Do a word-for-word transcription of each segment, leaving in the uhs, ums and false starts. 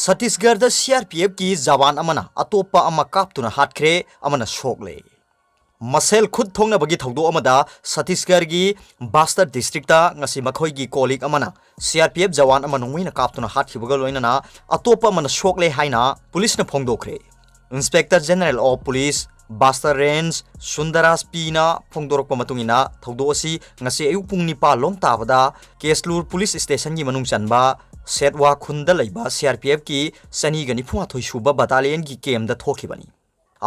ꯆꯇꯤꯁꯒꯔꯗ C R P F ꯀꯤ ꯖꯋꯥꯟ ꯑꯃꯅ ꯑꯇꯣꯞꯄ ꯑꯃ ꯀꯥꯞꯇꯨꯅ ꯍꯥꯠꯈ꯭ꯔꯦ, ꯑꯃꯅ ꯁꯣꯛꯂꯦ꯫ ꯃꯁꯦꯜ ꯈꯨꯠ ꯊꯣꯛꯅꯕꯒꯤ ꯊꯧꯗꯣꯛ ꯑꯃꯗ ꯆꯇꯤꯁꯒꯔꯒꯤ ꯕꯥꯁꯇꯔ ꯗꯤꯁꯇ꯭ꯔꯤꯛꯇ ꯉꯁꯤ ꯃꯈꯣꯏꯒꯤ ꯀꯣꯂꯤꯛ ꯑꯃꯅ C R P F Jawan ꯑꯃ ꯅꯣꯡꯃꯩꯅ ꯀꯥꯞꯇꯨꯅ ꯍꯥꯠꯈꯤꯕꯒ ꯂꯣꯏꯅꯅ ꯑꯇꯣꯞꯄ ꯑꯃꯅ ꯁꯣꯛꯂꯦ ꯍꯥꯏꯅ ꯄꯨꯂꯤꯁꯅ ꯐꯣꯡꯗꯣꯛꯈ꯭ꯔꯦ꯫ Inspector General of Police Bastar range Sundarraj ꯄꯤꯅ ꯐꯣꯡꯗꯣꯔꯛꯄ ꯃꯇꯨꯡ ꯏꯟꯅ, ꯊꯧꯗꯣꯛ ꯑꯁꯤ ꯉꯁꯤ ꯑꯌꯨꯛ ꯄꯨꯡ ꯅꯤꯄꯥꯟ ꯂꯣꯝ ꯇꯥꯕꯗ ꯀꯦꯁꯂꯨꯔ ꯄꯨꯂꯤꯁ ꯁ꯭ꯇꯦꯁꯟꯒꯤ ꯃꯅꯨꯡ ꯆꯟꯕ ꯁꯦꯠꯋꯥ ꯈꯨꯟꯗ ꯂꯩꯕ C R P F ꯀꯤ ꯆꯅꯤꯒ ꯅꯤꯐꯨ ꯃꯥꯊꯣꯏ ꯁꯨꯕ ꯕꯠꯇꯥꯂꯤꯌꯟꯒꯤ ꯀꯦꯝꯗ ꯊꯣꯛꯈꯤꯕꯅꯤ꯫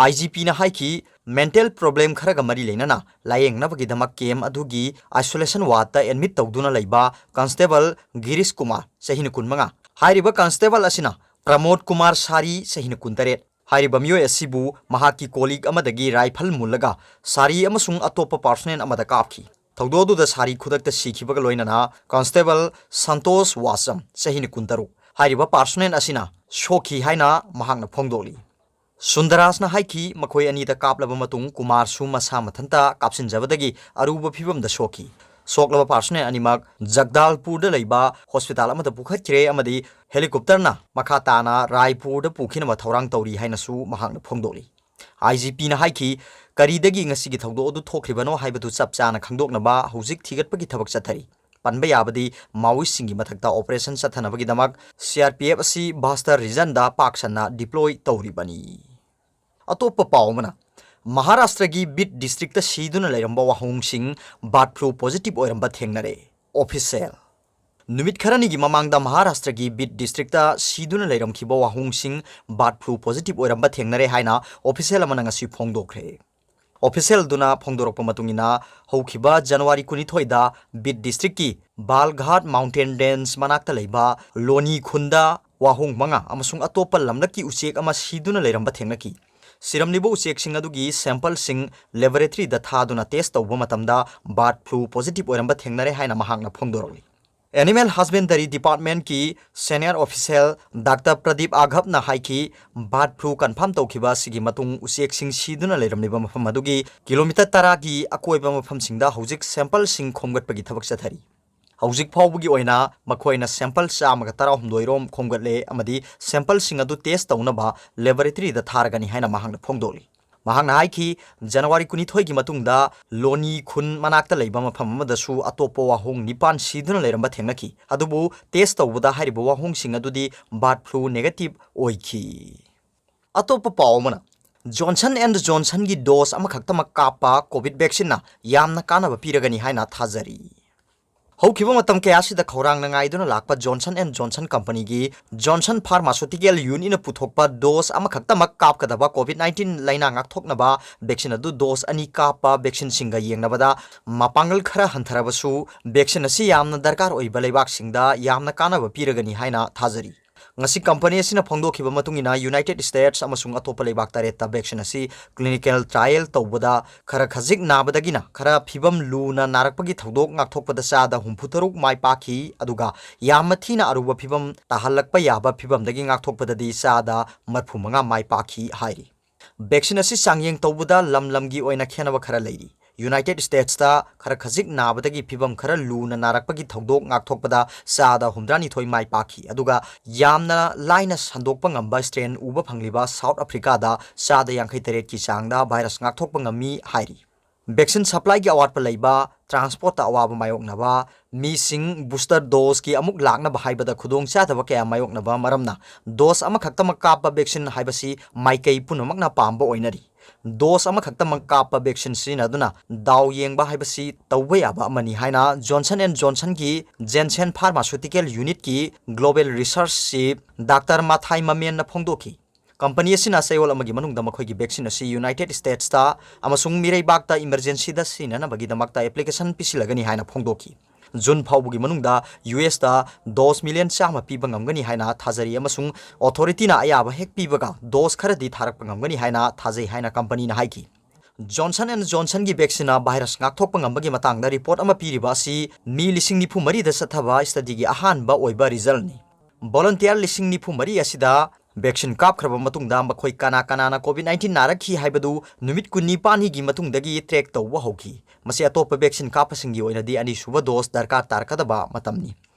I G P ꯅ ꯍꯥꯏꯈꯤ, ꯃꯦꯟꯇꯦꯜ ꯄ꯭ꯔꯣꯕ꯭ꯂꯦꯝ ꯈꯔꯒ ꯃꯔꯤ ꯂꯩꯅꯅ ꯂꯥꯌꯦꯡꯅꯕꯒꯤꯗꯃꯛ ꯀꯦꯝ ꯑꯗꯨꯒꯤ ꯑꯥꯏꯁꯣꯂꯦꯁꯟ ꯋꯥꯔꯗꯇ ꯑꯦꯗꯃꯤꯠ ꯇꯧꯗꯨꯅ ꯂꯩꯕ ꯀꯟꯁꯇꯦꯕꯜ ꯒꯤꯔꯤꯁ ꯀꯨꯃꯥꯔ, ꯆꯍꯤꯅ ꯀꯨꯟꯃꯉꯥ, ꯍꯥꯏꯔꯤꯕ ꯀꯟꯁꯇꯦꯕꯜ ꯑꯁꯤꯅ ꯄ꯭ꯔꯃꯣꯗ ꯀꯨꯃꯥꯔ ꯁꯥꯔꯤ, ꯆꯍꯤꯅ ꯀꯨꯟꯇꯔꯦꯠ, ꯍꯥꯏꯔꯤꯕ ꯃꯤꯑꯣꯏ ꯑꯁꯤꯕꯨ ꯃꯍꯥꯛꯀꯤ ꯀꯣꯂꯤꯛ ꯑꯃꯗꯒꯤ ꯔꯥꯏꯐꯜ ꯃꯨꯜꯂꯒ ꯁꯥꯔꯤ ꯑꯃꯁꯨꯡ ꯑꯇꯣꯞꯄ ꯄꯥꯔꯁꯣꯅꯦꯜ ꯑꯃꯗ ꯀꯥꯞꯈꯤ꯫ ꯊꯧꯗꯣꯛ ꯑꯗꯨꯗ ꯁꯥꯔꯤ ꯈꯨꯗꯛꯇ ꯁꯤꯈꯤꯕꯒ ꯂꯣꯏꯅꯅ ꯀꯟꯁꯇꯦꯕꯜ ꯁꯟꯇꯣꯁ ꯋꯥꯁꯝ, ꯆꯍꯤꯅ ꯀꯨꯟꯇꯔꯨꯛ, ꯍꯥꯏꯔꯤꯕ ꯄꯥꯔꯁꯣꯅꯦꯜ ꯑꯁꯤꯅ ꯁꯣꯛꯈꯤ ꯍꯥꯏꯅ ꯃꯍꯥꯛꯅ ꯐꯣꯡꯗꯣꯛꯂꯤ꯫ ꯁꯨꯟꯗꯔꯥꯖꯅ ꯍꯥꯏꯈꯤ, ꯃꯈꯣꯏ ꯑꯅꯤꯗ ꯀꯥꯞꯂꯕ ꯃꯇꯨꯡ ꯀꯨꯃꯥꯔꯁꯨ ꯃꯁꯥ ꯃꯊꯟꯇ ꯀꯥꯞꯁꯤꯟꯖꯕꯗꯒꯤ ꯑꯔꯨꯕ ꯐꯤꯚꯝꯗ ꯁꯣꯛꯈꯤ꯫ ꯁꯣꯛꯂꯕ ꯄꯥꯔꯁꯣꯅꯦꯜ ꯑꯅꯤꯃꯛ ꯖꯒꯗꯥꯜꯄꯨꯔꯗ ꯂꯩꯕ ꯍꯣꯁꯄꯤꯇꯥꯜ ꯑꯃꯗ ꯄꯨꯈꯠꯈ꯭ꯔꯦ ꯑꯃꯗꯤ ꯍꯦꯂꯤꯀꯣꯞꯇꯔꯅ ꯃꯈꯥ ꯇꯥꯅ ꯔꯥꯏꯄꯨꯔꯗ ꯄꯨꯈꯤꯅꯕ ꯊꯧꯔꯥꯡ ꯇꯧꯔꯤ ꯍꯥꯏꯅꯁꯨ ꯃꯍꯥꯛꯅ ꯐꯣꯡꯗꯣꯛꯂꯤ꯫ I G P ꯅ ꯍꯥꯏꯈꯤ, ꯀꯔꯤꯗꯒꯤ ꯉꯁꯤꯒꯤ ꯊꯧꯗꯣꯛ ꯑꯗꯨ ꯊꯣꯛꯈ꯭ꯔꯤꯕꯅꯣ ꯍꯥꯏꯕꯗꯨ ꯆꯞ ꯆꯥꯅ ꯈꯪꯗꯣꯛꯅꯕ ꯍꯧꯖꯤꯛ ꯊꯤꯒꯠꯄꯒꯤ ꯊꯕꯛ ꯆꯠꯊꯔꯤ꯫ ꯄꯟꯕ ꯌꯥꯕꯗꯤ ꯃꯥꯑꯣꯏꯁꯤꯡꯒꯤ ꯃꯊꯛꯇ operation ꯆꯠꯊꯅꯕꯒꯤꯗꯃꯛ C R P F ꯑꯁꯤ ꯕꯥꯁꯇꯔ ꯔꯤꯖꯟꯗ ꯄꯥꯛ ꯁꯟꯅ ꯗꯤꯄ꯭ꯂꯣꯏ ꯇꯧꯔꯤꯕꯅꯤ꯫ ꯑꯇꯣꯞꯄ ꯄꯥꯎ ꯑꯃꯅ, ꯃꯍꯥꯔꯥꯁꯇ꯭ꯔꯒꯤ ꯕꯤꯗ ꯗꯤꯁꯇ꯭ꯔꯤꯛꯇ ꯁꯤꯗꯨꯅ ꯂꯩꯔꯝꯕ ꯋꯥꯍꯣꯡꯁꯤꯡ ꯕꯥꯔꯗ ꯐ꯭ꯂꯨ ꯄꯣꯖꯤꯇꯤꯚ ꯑꯣꯏꯔꯝꯕ ꯊꯦꯡꯅꯔꯦ꯫ ꯑꯣꯐꯤꯁꯦꯜ꯫ ꯅꯨꯃꯤꯠ ꯈꯔꯅꯤꯒꯤ ꯃꯃꯥꯡꯗ ꯃꯍꯥꯔꯥꯁꯇ꯭ꯔꯒꯤ ꯕꯤꯗ ꯗꯤꯁꯇ꯭ꯔꯤꯛꯇ ꯁꯤꯗꯨꯅ ꯂꯩꯔꯝꯈꯤꯕ ꯋꯥꯍꯣꯡꯁꯤꯡ ꯕꯥꯔꯗ ꯐ꯭ꯂꯨ ꯄꯣꯖꯤꯇꯤꯚ ꯑꯣꯏꯔꯝꯕ ꯊꯦꯡꯅꯔꯦ ꯍꯥꯏꯅ ꯑꯣꯐꯤꯁꯦꯜ ꯑꯃꯅ ꯉꯁꯤ ꯐꯣꯡꯗꯣꯛꯈ꯭ꯔꯦ꯫ ꯑꯣꯐꯤꯁꯦꯜꯗꯨꯅ ꯐꯣꯡꯗꯣꯔꯛꯄ ꯃꯇꯨꯡ ꯏꯟꯅ, ꯍꯧꯈꯤꯕ ꯖꯅꯋꯥꯔꯤ ꯀꯨꯟꯅꯤꯊꯣꯏꯗ ꯕꯤꯗ ꯗꯤꯁꯇ꯭ꯔꯤꯛꯀꯤ ꯕꯥꯜꯘꯥꯠ ꯃꯥꯎꯟꯇꯦꯟ ꯔꯦꯟꯖ ꯃꯅꯥꯛꯇ ꯂꯩꯕ ꯂꯣꯅꯤ ꯈꯨꯟꯗ ꯋꯥꯍꯣꯡ ꯃꯉꯥ ꯑꯃꯁꯨꯡ ꯑꯇꯣꯞꯄ ꯂꯝꯂꯛꯀꯤ ꯎꯆꯦꯛ ꯑꯃ ꯁꯤꯗꯨꯅ ꯂꯩꯔꯝꯕ ꯊꯦꯡꯅꯈꯤ꯫ ꯁꯤꯔꯝꯂꯤꯕ ꯎꯆꯦꯛꯁꯤꯡ ꯑꯗꯨꯒꯤ ꯁꯦꯝꯄꯜꯁꯤꯡ ꯂꯦꯕꯣꯔꯦꯇꯔꯤꯗ ꯊꯥꯗꯨꯅ ꯇꯦꯁ ꯇꯧꯕ ꯃꯇꯝꯗ ꯕꯥꯔꯗ ꯐ꯭ꯂꯨ ꯄꯣꯖꯤꯇꯤꯚ ꯑꯣꯏꯔꯝꯕ ꯊꯦꯡꯅꯔꯦ ꯍꯥꯏꯅ ꯃꯍꯥꯛꯅ ꯐꯣꯡꯗꯣꯔꯛꯂꯤ꯫ Animal ꯍꯁꯕꯦꯟꯗꯔꯤ ꯗꯤꯄꯥꯔꯠꯃꯦꯟꯠꯀꯤ senior official doctor Pradeep ꯑꯥꯘꯕꯅ ꯍꯥꯏꯈꯤ, ꯕꯥꯔꯗ ꯐ꯭ꯂꯨ ꯀꯟꯐꯥꯔꯝ ꯇꯧꯈꯤꯕ ꯑꯁꯤꯒꯤ ꯃꯇꯨꯡ ꯎꯆꯦꯛꯁꯤꯡ ꯁꯤꯗꯨꯅ ꯂꯩꯔꯝꯂꯤꯕ ꯃꯐꯝ ꯑꯗꯨꯒꯤ ꯀꯤꯂꯣꯃꯤꯇꯔ ꯇꯔꯥꯒꯤ ꯑꯀꯣꯏꯕ ꯃꯐꯝꯁꯤꯡꯗ ꯍꯧꯖꯤꯛ ꯁꯦꯝꯄꯜꯁꯤꯡ ꯈꯣꯝꯒꯠꯄꯒꯤ ꯊꯕꯛ ꯆꯠꯊꯔꯤ꯫ ꯍꯧꯖꯤꯛ ꯐꯥꯎꯕꯒꯤ ꯑꯣꯏꯅ ꯃꯈꯣꯏꯅ sample ꯆꯥꯝꯃꯒ ꯇꯔꯥꯍꯨꯝꯗꯣꯏ ꯔꯣꯝ ꯈꯣꯝꯒꯠꯂꯦ ꯑꯃꯗꯤ sampleꯁꯤꯡ ꯑꯗꯨ test ꯇꯧꯅꯕ laboratoryꯗ ꯊꯥꯔꯒꯅꯤ ꯍꯥꯏꯅ ꯃꯍꯥꯛꯅ ꯐꯣꯡꯗꯣꯛꯂꯤ꯫ ꯃꯍꯥꯛꯅ ꯍꯥꯏꯈꯤ, ꯖꯅꯋꯥꯔꯤ ꯀꯨꯟꯅꯤꯊꯣꯏꯒꯤ ꯃꯇꯨꯡꯗ ꯂꯣꯅꯤ ꯈꯨꯟ ꯃꯅꯥꯛꯇ ꯂꯩꯕ ꯃꯐꯝ ꯑꯃꯗꯁꯨ ꯑꯇꯣꯞꯄ ꯋꯥꯍꯣꯡ ꯅꯤꯄꯥꯟ ꯁꯤꯗꯨꯅ ꯂꯩꯔꯝꯕ ꯊꯦꯡꯅꯈꯤ꯫ ꯑꯗꯨꯕꯨ test ꯇꯧꯕꯗ ꯍꯥꯏꯔꯤꯕ ꯋꯥꯍꯣꯡꯁꯤꯡ ꯑꯗꯨꯗꯤ bird flu negative ꯑꯣꯏꯈꯤ꯫ ꯑꯇꯣꯞꯄ ꯄꯥꯎ ꯑꯃꯅ, Johnson and Johnsonꯒꯤ dose ꯑꯃꯈꯛꯇꯃꯛ ꯀꯥꯞꯄ COVID vaccineꯅ ꯌꯥꯝꯅ ꯀꯥꯟꯅꯕ ꯄꯤꯔꯒꯅꯤ ꯍꯥꯏꯅ ꯊꯥꯖꯔꯤ꯫ ꯍꯧꯈꯤꯕ ꯃꯇꯝ ꯀꯌꯥꯁꯤꯗ ꯈꯧꯔꯥꯡꯅ ꯉꯥꯏꯗꯨꯅ ꯂꯥꯛꯄ Johnson and Johnson companyꯒꯤ Johnson Pharmaceutical Unitꯅ ꯄꯨꯊꯣꯛꯄ dose ꯑꯃꯈꯛꯇꯃꯛ ꯀꯥꯞꯀꯗꯕ COVID nineteen ꯂꯥꯏꯅꯥ ꯉꯥꯛꯊꯣꯛꯅꯕ vaccine ꯑꯗꯨ dose ꯑꯅꯤ ꯀꯥꯞꯄ vaccineꯁꯤꯡꯒ ꯌꯦꯡꯅꯕꯗ ꯃꯄꯥꯡꯒꯜ ꯈꯔ ꯍꯟꯊꯔꯕꯁꯨ, vaccine ꯑꯁꯤ ꯌꯥꯝꯅ ꯗꯔꯀꯥꯔ ꯑꯣꯏꯕ ꯂꯩꯕꯥꯛꯁꯤꯡꯗ ꯌꯥꯝꯅ ꯀꯥꯟꯅꯕ ꯄꯤꯔꯒꯅꯤ ꯍꯥꯏꯅ ꯊꯥꯖꯔꯤ꯫ ꯉꯁꯤ company ꯑꯁꯤꯅ ꯐꯣꯡꯗꯣꯛꯈꯤꯕ ꯃꯇꯨꯡ ꯏꯟꯅ, United States ꯑꯃꯁꯨꯡ ꯑꯇꯣꯞꯄ ꯂꯩꯕꯥꯛ ꯇꯔꯦꯠꯇ vaccine ꯑꯁꯤ clinical trial ꯇꯧꯕꯗ ꯈꯔ ꯈꯖꯤꯛ ꯅꯥꯕꯗꯒꯤꯅ ꯈꯔ ꯐꯤꯕꯝ ꯂꯨꯅ ꯅꯥꯔꯛꯄꯒꯤ ꯊꯧꯗꯣꯛ ꯉꯥꯛꯊꯣꯛꯄꯗ ꯆꯥꯗ ꯍꯨꯝꯐꯨ ꯇꯔꯨꯛ ꯃꯥꯏ ꯄꯥꯛꯈꯤ, ꯑꯗꯨꯒ ꯌꯥꯝꯅ ꯊꯤꯅ ꯑꯔꯨꯕ ꯐꯤꯕꯝ ꯇꯥꯍꯜꯂꯛꯄ ꯌꯥꯕ ꯐꯤꯕꯝꯗꯒꯤ ꯉꯥꯛꯊꯣꯛꯄꯗꯗꯤ ꯆꯥꯗ ꯃꯔꯤꯐꯨ ꯃꯉꯥ ꯃꯥꯏ ꯄꯥꯛꯈꯤ ꯍꯥꯏꯔꯤ꯫ Vaccine ꯑꯁꯤ ꯆꯥꯡꯌꯦꯡ ꯇꯧꯕꯗ ꯂꯝ ꯂꯝꯒꯤ ꯑꯣꯏꯅ ꯈꯦꯠꯅꯕ ꯈꯔ ꯂꯩꯔꯤ꯫ United Statesꯇ ꯈꯔ ꯈꯖꯤꯛ ꯅꯥꯕꯗꯒꯤ ꯐꯤꯕꯝ ꯈꯔ ꯂꯨꯅ ꯅꯥꯔꯛꯄꯒꯤ ꯊꯧꯗꯣꯛ ꯉꯥꯛꯊꯣꯛꯄꯗ ꯆꯥꯗ ꯍꯨꯝꯐꯨꯇꯔꯥꯅꯤꯊꯣꯏ ꯃꯥꯏ ꯄꯥꯛꯈꯤ, ꯑꯗꯨꯒ ꯌꯥꯝꯅ ꯂꯥꯏꯅ ꯁꯟꯗꯣꯛꯄ ꯉꯝꯕ strain ꯎꯕ ꯐꯪꯂꯤꯕ South Africaꯗ ꯆꯥꯗ ꯌꯥꯡꯈꯩ ꯇꯔꯦꯠꯀꯤ ꯆꯥꯡꯗ virus ꯉꯥꯛꯊꯣꯛꯄ ꯉꯝꯃꯤ ꯍꯥꯏꯔꯤ꯫ Vaccine supplyꯒꯤ ꯑꯋꯥꯠꯄ ꯂꯩꯕ, transportꯇ ꯑꯋꯥꯕ ꯃꯥꯌꯣꯛꯅꯕ, ꯃꯤꯁꯤꯡ booster doseꯀꯤ ꯑꯃꯨꯛ ꯂꯥꯛꯅꯕ ꯍꯥꯏꯕꯗ ꯈꯨꯗꯣꯡꯆꯥꯗꯕ ꯀꯌꯥ ꯃꯥꯌꯣꯛꯅꯕ ꯃꯔꯝꯅ dose ꯑꯃꯈꯛꯇꯃꯛ ꯀꯥꯞꯄ vaccine ꯍꯥꯏꯕꯁꯤ ꯃꯥꯏꯀꯩ ꯄꯨꯝꯅꯃꯛꯅ ꯄꯥꯝꯕ ꯑꯣꯏꯅꯔꯤ꯫ Dose ꯑꯃꯈꯛꯇꯃꯛ ꯀꯥꯞꯄ vaccine ꯁꯤꯖꯤꯟꯅꯗꯨꯅ ꯗꯥꯎ ꯌꯦꯡꯕ ꯍꯥꯏꯕꯁꯤ ꯇꯧꯕ ꯌꯥꯕ ꯑꯃꯅꯤ ꯍꯥꯏꯅ Johnson and Johnsonꯒꯤ Janssen Pharmaceutical Unitꯀꯤ Global Research Chief Doctor Mathai Mammenꯅ ꯐꯣꯡꯗꯣꯛꯈꯤ꯫ Company ꯑꯁꯤꯅ ꯆꯌꯣꯜ ꯑꯃꯒꯤ ꯃꯅꯨꯡꯗ ꯃꯈꯣꯏꯒꯤ vaccine ꯑꯁꯤ United Statesꯇ ꯑꯃꯁꯨꯡ ꯃꯤꯔꯩꯕꯥꯛꯇ emergencyꯗ ꯁꯤꯖꯤꯟꯅꯅꯕꯒꯤꯗꯃꯛꯇ application ꯄꯤꯁꯤꯜꯂꯒꯅꯤ ꯍꯥꯏꯅ ꯐꯣꯡꯗꯣꯛꯈꯤ꯫ June ꯐꯥꯎꯕꯒꯤ ꯃꯅꯨꯡꯗ USꯇ dose million ꯆꯥꯝꯃ ꯄꯤꯕ ꯉꯝꯒꯅꯤ ꯍꯥꯏꯅ ꯊꯥꯖꯔꯤ, ꯑꯃꯁꯨꯡ authorityꯅ ꯑꯌꯥꯕ ꯍꯦꯛ ꯄꯤꯕꯒ dose ꯈꯔꯗꯤ ꯊꯥꯔꯛꯄ ꯉꯝꯒꯅꯤ ꯍꯥꯏꯅ ꯊꯥꯖꯩ ꯍꯥꯏꯅ companyꯅ ꯍꯥꯏꯈꯤ꯫ Johnson and Johnsonꯒꯤ vaccineꯅ virus ꯉꯥꯛꯊꯣꯛꯄ ꯉꯝꯕꯒꯤ ꯃꯇꯥꯡꯗ report ꯑꯃ ꯄꯤꯔꯤꯕ ꯑꯁꯤ ꯃꯤ ꯂꯤꯁꯤꯡ ꯅꯤꯐꯨ ꯃꯔꯤꯗ ꯆꯠꯊꯕ studyꯒꯤ ꯑꯍꯥꯟꯕ ꯑꯣꯏꯕ resultꯅꯤ꯫ Volunteer ꯂꯤꯁꯤꯡ ꯅꯤꯐꯨ ꯃꯔꯤ ꯑꯁꯤꯗ vaccine ꯀꯥꯞꯈ꯭ꯔꯕ ꯃꯇꯨꯡꯗ ꯃꯈꯣꯏ ꯀꯅꯥ ꯀꯅꯥꯅ COVID nineteen ꯅꯥꯔꯛꯈꯤ ꯍꯥꯏꯕꯗꯨ ꯅꯨꯃꯤꯠ ꯀꯨꯟꯅꯤꯄꯥꯟꯒꯤ ꯃꯇꯨꯡꯗꯒꯤ track ꯇꯧꯕ ꯍꯧꯈꯤ꯫ ꯃꯁꯤ ꯑꯇꯣꯞꯄ vaccine ꯀꯥꯞꯄꯁꯤꯡꯒꯤ ꯑꯣꯏꯅꯗꯤ ꯑꯅꯤꯁꯨꯕ dose ꯗꯔꯀꯥꯔ ꯇꯥꯔꯛꯀꯗꯕ ꯃꯇꯝꯅꯤ꯫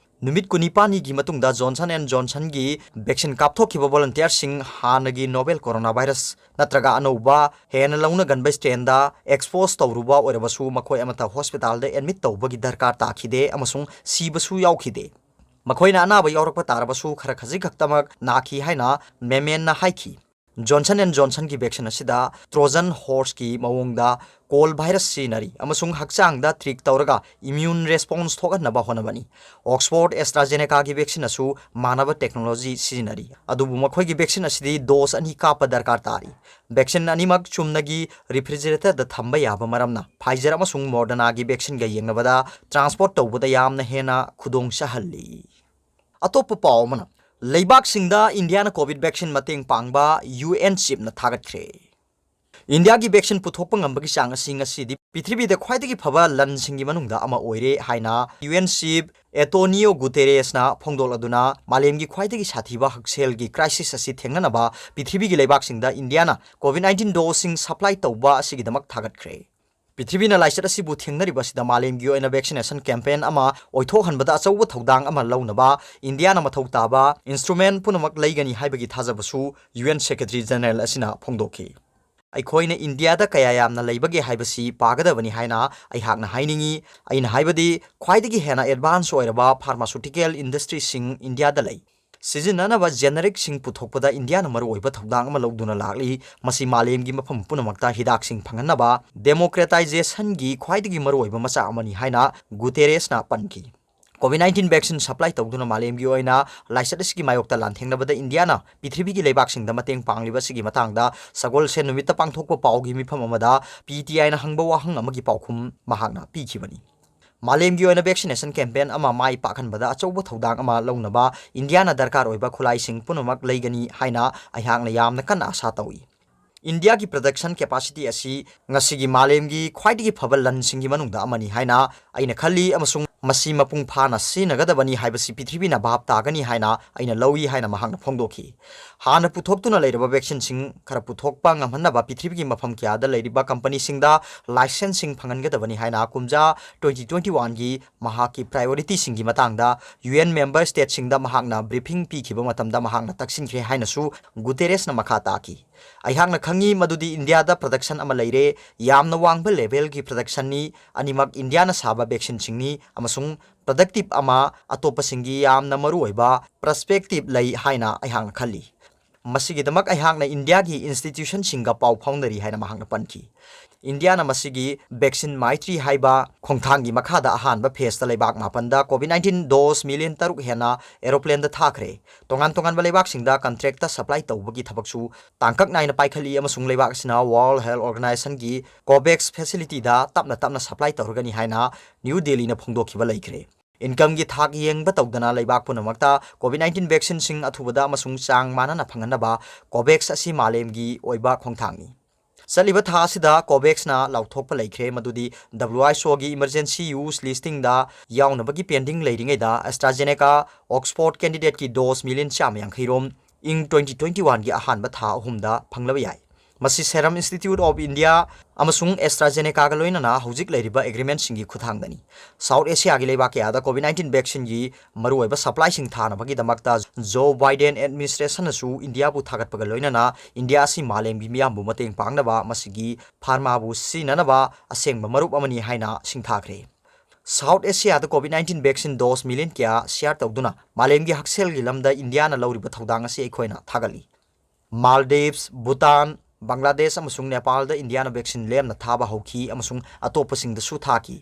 ꯅꯨꯃꯤꯠ ꯀꯨꯟꯅꯤꯄꯥꯟꯅꯤꯒꯤ ꯃꯇꯨꯡꯗ Johnson and Johnsonꯒꯤ vaccine ꯀꯥꯞꯊꯣꯛꯈꯤꯕ volunteerꯁꯤꯡ ꯍꯥꯟꯅꯒꯤ novel coronavirus ꯅꯠꯇ꯭ꯔꯒ ꯑꯅꯧꯕ ꯍꯦꯟꯅ ꯂꯧꯅꯒꯟꯕ strainꯗ expose ꯇꯧꯔꯨꯕ ꯑꯣꯏꯔꯕꯁꯨ ꯃꯈꯣꯏ ꯑꯃꯠꯇ hospitalꯗ admit ꯇꯧꯕꯒꯤ ꯗꯔꯀꯥꯔ ꯇꯥꯈꯤꯗꯦ ꯑꯃꯁꯨꯡ ꯁꯤꯕꯁꯨ ꯌꯥꯎꯈꯤꯗꯦ꯫ ꯃꯈꯣꯏꯅ ꯑꯅꯥꯕ ꯌꯥꯎꯔꯛꯄ ꯇꯥꯔꯕꯁꯨ ꯈꯔ ꯈꯖꯤꯛ ꯈꯛꯇꯃꯛ ꯅꯥꯈꯤ ꯍꯥꯏꯅ Memanꯅ ꯍꯥꯏꯈꯤ꯫ Johnson and Johnsonꯒꯤ vaccine ꯑꯁꯤꯗ Trojan horseꯀꯤ ꯃꯑꯣꯡꯗ cold virus ꯁꯤꯖꯤꯟꯅꯔꯤ ꯑꯃꯁꯨꯡ ꯍꯛꯆꯥꯡꯗ trick ꯇꯧꯔꯒ immune response ꯊꯣꯛꯍꯟꯅꯕ ꯍꯣꯠꯅꯕꯅꯤ꯫ Oxford AstraZenecaꯒꯤ vaccine ꯑꯁꯨ ꯃꯥꯟꯅꯕ technology ꯁꯤꯖꯤꯟꯅꯔꯤ, ꯑꯗꯨꯕꯨ ꯃꯈꯣꯏꯒꯤ vaccine ꯑꯁꯤꯗꯤ dose ꯑꯅꯤ ꯀꯥꯞꯄ ꯗꯔꯀꯥꯔ ꯇꯥꯔꯤ꯫ Vaccine ꯑꯅꯤꯃꯛ ꯆꯨꯝꯅꯒꯤ refrigeratorꯗ ꯊꯝꯕ ꯌꯥꯕ ꯃꯔꯝꯅ Pfizer ꯑꯃꯁꯨꯡ Modernaꯒꯤ vaccineꯒ ꯌꯦꯡꯅꯕꯗ transport ꯇꯧꯕꯗ ꯌꯥꯝꯅ ꯍꯦꯟꯅ ꯈꯨꯗꯣꯡ ꯆꯥꯍꯜꯂꯤ꯫ ꯑꯇꯣꯞꯄ ꯄꯥꯎ ꯑꯃꯅ, ꯂꯩꯕꯥꯛꯁꯤꯡꯗ ꯏꯟꯗꯤꯌꯥꯅ COVID vaccine ꯃꯇꯦꯡ ꯄꯥꯡꯕ UN chiefꯅ ꯊꯥꯒꯠꯈ꯭ꯔꯦ꯫ ꯏꯟꯗꯤꯌꯥꯒꯤ vaccine ꯄꯨꯊꯣꯛꯄ ꯉꯝꯕꯒꯤ ꯆꯥꯡ ꯑꯁꯤ ꯉꯁꯤꯗꯤ ꯄ꯭ꯔꯤꯊꯤꯕꯤꯗ ꯈ꯭ꯋꯥꯏꯗꯒꯤ ꯐꯕ ꯂꯟꯁꯤꯡꯒꯤ ꯃꯅꯨꯡꯗ ꯑꯃ ꯑꯣꯏꯔꯦ ꯍꯥꯏꯅ UN chief Antonio Guterresꯅ ꯐꯣꯡꯗꯣꯛꯂꯗꯨꯅ ꯃꯥꯂꯦꯝꯒꯤ ꯈ꯭ꯋꯥꯏꯗꯒꯤ ꯁꯥꯊꯤꯕ ꯍꯛꯁꯦꯜꯒꯤ crisis ꯑꯁꯤ ꯊꯦꯡꯅꯅꯕ ꯄ꯭ꯔꯤꯊꯤꯕꯤꯒꯤ ꯂꯩꯕꯥꯛꯁꯤꯡꯗ ꯏꯟꯗꯤꯌꯥꯅ COVID nineteen doseꯁꯤꯡ supply ꯇꯧꯕ ꯑꯁꯤꯒꯤꯗꯃꯛ ꯊꯥꯒꯠꯈ꯭ꯔꯦ꯫ ꯄ꯭ꯔꯤꯊꯤꯕꯤꯅ ꯂꯥꯏꯆꯠ ꯑꯁꯤꯕꯨ ꯊꯦꯡꯅꯔꯤꯕ ꯑꯁꯤꯗ ꯃꯥꯂꯦꯝꯒꯤ ꯑꯣꯏꯅ vaccination campaign ꯑꯃ ꯑꯣꯏꯊꯣꯛꯍꯟꯕꯗ ꯑꯆꯧꯕ ꯊꯧꯗꯥꯡ ꯑꯃ ꯂꯧꯅꯕ ꯏꯟꯗꯤꯌꯥꯅ ꯃꯊꯧ ꯇꯥꯕ instrument ꯄꯨꯝꯅꯃꯛ ꯂꯩꯒꯅꯤ ꯍꯥꯏꯕꯒꯤ ꯊꯥꯖꯕꯁꯨ UN Secretary General ꯑꯁꯤꯅ ꯐꯣꯡꯗꯣꯛꯈꯤ꯫ ꯑꯩꯈꯣꯏꯅ ꯏꯟꯗꯤꯌꯥꯗ ꯀꯌꯥ ꯌꯥꯝꯅ ꯂꯩꯕꯒꯦ ꯍꯥꯏꯕꯁꯤ ꯄꯥꯒꯗꯕꯅꯤ ꯍꯥꯏꯅ ꯑꯩꯍꯥꯛꯅ ꯍꯥꯏꯅꯤꯡꯏ꯫ ꯑꯩꯅ ꯍꯥꯏꯕꯗꯤ ꯈ꯭ꯋꯥꯏꯗꯒꯤ ꯍꯦꯟꯅ advance ꯑꯣꯏꯔꯕ pharmaceutical industryꯁꯤꯡ ꯏꯟꯗꯤꯌꯥꯗ ꯂꯩ꯫ ꯁꯤꯖꯤꯟꯅꯅꯕ genericꯁꯤꯡ ꯄꯨꯊꯣꯛꯄꯗ ꯏꯟꯗꯤꯌꯥꯅ ꯃꯔꯨꯑꯣꯏꯕ ꯊꯧꯗꯥꯡ ꯑꯃ ꯂꯧꯗꯨꯅ ꯂꯥꯛꯂꯤ꯫ ꯃꯁꯤ ꯃꯥꯂꯦꯝꯒꯤ ꯃꯐꯝ ꯄꯨꯝꯅꯃꯛꯇ ꯍꯤꯗꯥꯛꯁꯤꯡ ꯐꯪꯍꯟꯅꯕ democratizationꯒꯤ ꯈ꯭ꯋꯥꯏꯗꯒꯤ ꯃꯔꯨꯑꯣꯏꯕ ꯃꯆꯥꯛ ꯑꯃꯅꯤ ꯍꯥꯏꯅ Guterresꯅ ꯄꯟꯈꯤ꯫ COVID nineteen vaccine supply ꯇꯧꯗꯨꯅ ꯃꯥꯂꯦꯝꯒꯤ ꯑꯣꯏꯅ ꯂꯥꯏꯆꯠ ꯑꯁꯤꯒꯤ ꯃꯥꯌꯣꯛꯇ ꯂꯥꯟꯊꯦꯡꯅꯕꯗ ꯏꯟꯗꯤꯌꯥꯅ ꯄ꯭ꯔꯤꯊꯤꯕꯤꯒꯤ ꯂꯩꯕꯥꯛꯁꯤꯡꯗ ꯃꯇꯦꯡ ꯄꯥꯡꯂꯤꯕ ꯑꯁꯤꯒꯤ ꯃꯇꯥꯡꯗ ꯁꯒꯣꯜꯁꯦꯟ ꯅꯨꯃꯤꯠꯇ ꯄꯥꯡꯊꯣꯛꯄ ꯄꯥꯎꯒꯤ ꯃꯤꯐꯝ ꯑꯃꯗ PTIꯅ ꯍꯪꯕ ꯋꯥꯍꯪ ꯑꯃꯒꯤ ꯄꯥꯎꯈꯨꯝ ꯃꯍꯥꯛꯅ ꯄꯤꯈꯤꯕꯅꯤ꯫ ꯃꯥꯂꯦꯝꯒꯤ ꯑꯣꯏꯅ vaccination campaign ꯑꯃ ꯃꯥꯏ ꯄꯥꯛꯍꯟꯕꯗ ꯑꯆꯧꯕ ꯊꯧꯗꯥꯡ ꯑꯃ ꯂꯧꯅꯕ ꯏꯟꯗꯤꯌꯥꯅ ꯗꯔꯀꯥꯔ ꯑꯣꯏꯕ ꯈꯨꯠꯂꯥꯏꯁꯤꯡ ꯄꯨꯝꯅꯃꯛ ꯂꯩꯒꯅꯤ ꯍꯥꯏꯅ ꯑꯩꯍꯥꯛꯅ ꯌꯥꯝꯅ ꯀꯟꯅ ꯑꯥꯁꯥ ꯇꯧꯏ꯫ ꯏꯟꯗꯤꯌꯥꯒꯤ production capacity ꯑꯁꯤ ꯉꯁꯤꯒꯤ ꯃꯥꯂꯦꯝꯒꯤ ꯈ꯭ꯋꯥꯏꯗꯒꯤ ꯐꯕ ꯂꯟꯁꯤꯡꯒꯤ ꯃꯅꯨꯡꯗ ꯑꯃꯅꯤ ꯍꯥꯏꯅ ꯑꯩꯅ ꯈꯜꯂꯤ, ꯑꯃꯁꯨꯡ ꯃꯁꯤ ꯃꯄꯨꯡ ꯐꯥꯅ ꯁꯤꯖꯤꯟꯅꯒꯗꯕꯅꯤ ꯍꯥꯏꯕꯁꯤ ꯄ꯭ꯔꯤꯊꯤꯕꯤꯅ ꯚꯥꯞ ꯇꯥꯒꯅꯤ ꯍꯥꯏꯅ ꯑꯩꯅ ꯂꯧꯏ ꯍꯥꯏꯅ ꯃꯍꯥꯛꯅ ꯐꯣꯡꯗꯣꯛꯈꯤ꯫ ꯍꯥꯟꯅ ꯄꯨꯊꯣꯛꯇꯨꯅ ꯂꯩꯔꯕ vaccine ꯁꯤꯡ ꯈꯔ ꯄꯨꯊꯣꯛꯄ ꯉꯝꯍꯟꯅꯕ ꯄ꯭ꯔꯤꯊꯤꯕꯤꯒꯤ ꯃꯐꯝ ꯀꯌꯥꯗ ꯂꯩꯔꯤꯕ company ꯁꯤꯡꯗ license ꯁꯤꯡ ꯐꯪꯍꯟꯒꯗꯕꯅꯤ ꯍꯥꯏꯅ ꯀꯨꯝꯖꯥ twenty twenty one ꯒꯤ ꯃꯍꯥꯛꯀꯤ priority ꯁꯤꯡꯒꯤ ꯃꯇꯥꯡꯗ U N member state ꯁꯤꯡꯗ ꯃꯍꯥꯛꯅ briefing ꯄꯤꯈꯤꯕ ꯃꯇꯝꯗ ꯃꯍꯥꯛꯅ ꯇꯛꯁꯤꯟꯈ꯭ꯔꯦ ꯍꯥꯏꯅꯁꯨ ꯒꯨꯇꯦꯔꯦꯁꯅ ꯃꯈꯥ ꯇꯥꯈꯤ꯫ ꯑꯩꯍꯥꯛꯅ ꯈꯪꯏ ꯃꯗꯨꯗꯤ ꯏꯟꯗꯤꯌꯥꯗ production ꯑꯃ ꯂꯩꯔꯦ, ꯌꯥꯝꯅ ꯋꯥꯡꯕ level ꯒꯤ production ꯅꯤ, ꯑꯅꯤꯃꯛ ꯏꯟꯗꯤꯌꯥꯅ ꯁꯥꯕ vaccine ꯁꯤꯡꯅꯤ ꯑꯃꯁꯨꯡ productive ꯑꯃ ꯑꯇꯣꯞꯄꯁꯤꯡꯒꯤ ꯌꯥꯝꯅ ꯃꯔꯨꯑꯣꯏꯕ perspective ꯂꯩ ꯍꯥꯏꯅ ꯑꯩꯍꯥꯛꯅ ꯈꯜꯂꯤ꯫ ꯃꯁꯤꯒꯤꯗꯃꯛ ꯑꯩꯍꯥꯛꯅ ꯏꯟꯗꯤꯌꯥꯒꯤ institution ꯁꯤꯡꯒ ꯄꯥꯎ ꯐꯥꯎꯅꯔꯤ ꯍꯥꯏꯅ ꯃꯍꯥꯛꯅ ꯄꯟꯈꯤ꯫ ꯏꯟꯗꯤꯌꯥꯅ ꯃꯁꯤꯒꯤ Vaccine Maitri ꯍꯥꯏꯕ ꯈꯣꯡꯊꯥꯡꯒꯤ ꯃꯈꯥꯗ ꯑꯍꯥꯟꯕ phase ꯇ ꯂꯩꯕꯥꯛ ꯃꯥꯄꯟꯗ COVID nineteen dose million ꯇꯔꯨꯛ ꯍꯦꯟꯅ aeroplane ꯗ ꯊꯥꯈ꯭ꯔꯦ꯫ ꯇꯣꯉꯥꯟ ꯇꯣꯉꯥꯟꯕ ꯂꯩꯕꯥꯛꯁꯤꯡꯗ contract ꯇ supply ꯇꯧꯕꯒꯤ ꯊꯕꯛꯁꯨ ꯇꯥꯡꯀꯛ ꯅꯥꯏꯅ ꯄꯥꯏꯈꯠꯂꯤ ꯑꯃꯁꯨꯡ ꯂꯩꯕꯥꯛ ꯑꯁꯤꯅ World Health Organization ꯒꯤ COVAX facility ꯗ ꯇꯞꯅ ꯇꯞꯅ supply ꯇꯧꯔꯒꯅꯤ ꯍꯥꯏꯅ ꯅ꯭ꯌꯨ ꯗꯦꯜꯂꯤꯅ ꯐꯣꯡꯗꯣꯛꯈꯤꯕ ꯂꯩꯈ꯭ꯔꯦ꯫ Income ꯒꯤ ꯊꯥꯛ ꯌꯦꯡꯕ ꯇꯧꯗꯅ ꯂꯩꯕꯥꯛ ꯄꯨꯝꯅꯃꯛꯇ COVID nineteen vaccine ꯁꯤꯡ ꯑꯊꯨꯕꯗ ꯑꯃꯁꯨꯡ ꯆꯥꯡ ꯃꯥꯟꯅꯅ ꯐꯪꯍꯟꯅꯕ COVAX ꯑꯁꯤ ꯃꯥꯂꯦꯝꯒꯤ ꯑꯣꯏꯕ ꯈꯣꯡꯊꯥꯡꯅꯤ꯫ ꯆꯠꯂꯤꯕ ꯊꯥ ꯑꯁꯤꯗ COVAX ꯅ ꯂꯥꯎꯊꯣꯛꯄ ꯂꯩꯈ꯭ꯔꯦ ꯃꯗꯨꯗꯤ W H O ꯒꯤ emergency use listing ꯗ ꯌꯥꯎꯅꯕꯒꯤ pending ꯂꯩꯔꯤꯉꯩꯗ AstraZeneca Oxford candidate ꯀꯤ dose million ꯆꯥꯝꯃ ꯌꯥꯡꯈꯩ ꯔꯣꯝ ꯏꯪ twenty twenty one ꯒꯤ ꯑꯍꯥꯟꯕ ꯊꯥ ꯑꯍꯨꯝꯗ ꯐꯪꯂꯕ ꯌꯥꯏ꯫ ꯃꯁꯤ Serum Institute of India ꯑꯃꯁꯨꯡ AstraZeneca ꯒ ꯂꯣꯏꯅꯅ ꯍꯧꯖꯤꯛ ꯂꯩꯔꯤꯕ agreement ꯁꯤꯡꯒꯤ ꯈꯨꯠꯊꯥꯡꯗꯅꯤ꯫ South Asia ꯒꯤ ꯂꯩꯕꯥꯛ ꯀꯌꯥꯗ COVID nineteen vaccine ꯒꯤ ꯃꯔꯨꯑꯣꯏꯕ supply ꯁꯤꯡ ꯊꯥꯅꯕꯒꯤꯗꯃꯛꯇ Joe Biden administration ꯅꯁꯨ ꯏꯟꯗꯤꯌꯥꯕꯨ ꯊꯥꯒꯠꯄꯒ ꯂꯣꯏꯅꯅ ꯏꯟꯗꯤꯌꯥ ꯑꯁꯤ ꯃꯥꯂꯦꯝꯒꯤ ꯃꯤꯌꯥꯝꯕꯨ ꯃꯇꯦꯡ ꯄꯥꯡꯅꯕ ꯃꯁꯤꯒꯤ pharma ꯕꯨ ꯁꯤꯖꯤꯟꯅꯅꯕ ꯑꯁꯦꯡꯕ ꯃꯔꯨꯞ ꯑꯃꯅꯤ ꯍꯥꯏꯅ ꯁꯤꯡꯊꯥꯈ꯭ꯔꯦ꯫ South Asia ꯗ COVID nineteen vaccine dose million ꯀꯌꯥ share ꯇꯧꯗꯨꯅ ꯃꯥꯂꯦꯝꯒꯤ ꯍꯛꯁꯦꯜꯒꯤ ꯂꯝꯗ ꯏꯟꯗꯤꯌꯥꯅ ꯂꯧꯔꯤꯕ ꯊꯧꯗꯥꯡ ꯑꯁꯤ ꯑꯩꯈꯣꯏꯅ ꯊꯥꯒꯠꯂꯤ꯫ Maldives, Bhutan, Bangladesh ꯑꯃꯁꯨꯡ ꯅꯦꯄꯥꯜꯗ ꯏꯟꯗꯤꯌꯥꯅ vaccine ꯂꯦꯝꯅ ꯊꯥꯕ ꯍꯧꯈꯤ ꯑꯃꯁꯨꯡ ꯑꯇꯣꯞꯄꯁꯤꯡꯗꯁꯨ ꯊꯥꯈꯤ꯫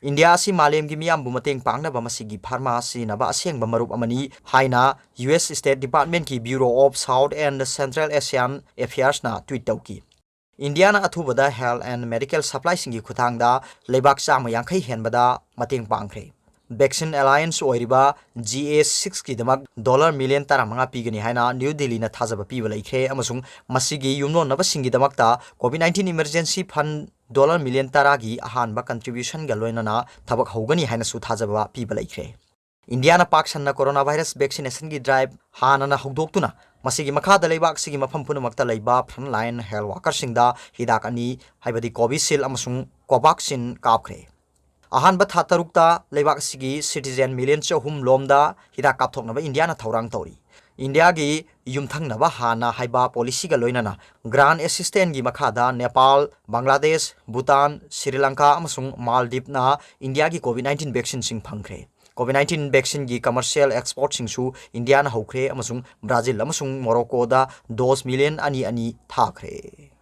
ꯏꯟꯗꯤꯌꯥ ꯑꯁꯤ ꯃꯥꯂꯦꯝꯒꯤ ꯃꯤꯌꯥꯝꯕꯨ ꯃꯇꯦꯡ ꯄꯥꯡꯅꯕ ꯃꯁꯤꯒꯤ pharma ꯁꯤꯖꯤꯟꯅꯕ ꯑꯁꯦꯡꯕ ꯃꯔꯨꯞ ꯑꯃꯅꯤ ꯍꯥꯏꯅ U S State Department ꯀꯤ Bureau of South and Central Asian Affairs ꯅ tweet ꯇꯧꯈꯤ꯫ ꯏꯟꯗꯤꯌꯥꯅ ꯑꯊꯨꯕꯗ health and medical supply ꯁꯤꯡꯒꯤ ꯈꯨꯠꯊꯥꯡꯗ ꯂꯩꯕꯥꯛ ꯆꯥꯝꯃ ꯌꯥꯡꯈꯩ ꯍꯦꯟꯕꯗ ꯃꯇꯦꯡ ꯄꯥꯡꯈ꯭ꯔꯦ꯫ Vaccine Alliance ꯑꯣꯏꯔꯤꯕ G A six ꯀꯤꯗꯃꯛ dollar million ꯇꯔꯥꯃꯉꯥ ꯄꯤꯒꯅꯤ ꯍꯥꯏꯅ ꯅ꯭ꯌꯨ ꯗꯤꯜꯂꯤꯅ ꯊꯥꯖꯕ ꯄꯤꯕ ꯂꯩꯈ꯭ꯔꯦ, ꯑꯃꯁꯨꯡ ꯃꯁꯤꯒꯤ ꯌꯨꯝꯂꯣꯟꯅꯕꯁꯤꯡꯒꯤꯗꯃꯛꯇ COVID nineteen emergency fund dollar million ꯇꯔꯥꯒꯤ ꯑꯍꯥꯟꯕ contributionꯒ ꯂꯣꯏꯅꯅ ꯊꯕꯛ ꯍꯧꯒꯅꯤ ꯍꯥꯏꯅꯁꯨ ꯊꯥꯖꯕ ꯄꯤꯕ ꯂꯩꯈ꯭ꯔꯦ꯫ ꯏꯟꯗꯤꯌꯥꯅ ꯄꯥꯛ ꯁꯟꯅ coronavirus vaccinationꯒꯤ drive ꯍꯥꯟꯅꯅ ꯍꯧꯗꯣꯛꯇꯨꯅ, ꯃꯁꯤꯒꯤ ꯃꯈꯥꯗ ꯂꯩꯕꯥꯛꯁꯤꯒꯤ ꯃꯐꯝ ꯄꯨꯝꯅꯃꯛꯇ ꯂꯩꯕ frontline health workerꯁꯤꯡꯗ ꯍꯤꯗꯥꯛ ꯑꯅꯤ, ꯍꯥꯏꯕꯗꯤ Covishield ꯑꯃꯁꯨꯡ Covaxin ꯀꯥꯞꯈ꯭ꯔꯦ꯫ ꯑꯍꯥꯟꯕ ꯊꯥ ꯇꯔꯨꯛꯇ ꯂꯩꯕꯥꯛ ꯑꯁꯤꯒꯤ citizen million ꯆꯍꯨꯝ ꯂꯣꯝꯗ ꯍꯤꯗꯥꯛ ꯀꯥꯞꯊꯣꯛꯅꯕ ꯏꯟꯗꯤꯌꯥꯅ ꯊꯧꯔꯥꯡ ꯇꯧꯔꯤ꯫ ꯏꯟꯗꯤꯌꯥꯒꯤ ꯌꯨꯝꯊꯪꯅꯕ ꯍꯥꯟꯅ ꯍꯥꯏꯕ policyꯒ ꯂꯣꯏꯅꯅ grant assistantꯒꯤ ꯃꯈꯥꯗ ꯅꯦꯄꯥꯜ, ꯕꯪꯒ꯭ꯂꯥꯗꯦꯁ, ꯚꯨꯇꯥꯟ, ꯁ꯭ꯔꯤ ꯂꯪꯀꯥ ꯑꯃꯁꯨꯡ ꯃꯥꯜꯗꯤꯞꯅ ꯏꯟꯗꯤꯌꯥꯒꯤ COVID nineteen vaccineꯁꯤꯡ ꯐꯪꯈ꯭ꯔꯦ꯫ COVID nineteen vaccineꯒꯤ commercial exportꯁꯤꯡꯁꯨ ꯏꯟꯗꯤꯌꯥꯅ ꯍꯧꯈ꯭ꯔꯦ, ꯑꯃꯁꯨꯡ ꯕ꯭ꯔꯥꯖꯤꯜ ꯑꯃꯁꯨꯡ ꯃꯣꯔꯣꯀꯣꯗ dose million ꯑꯅꯤ ꯑꯅꯤ ꯊꯥꯈ꯭ꯔꯦ꯫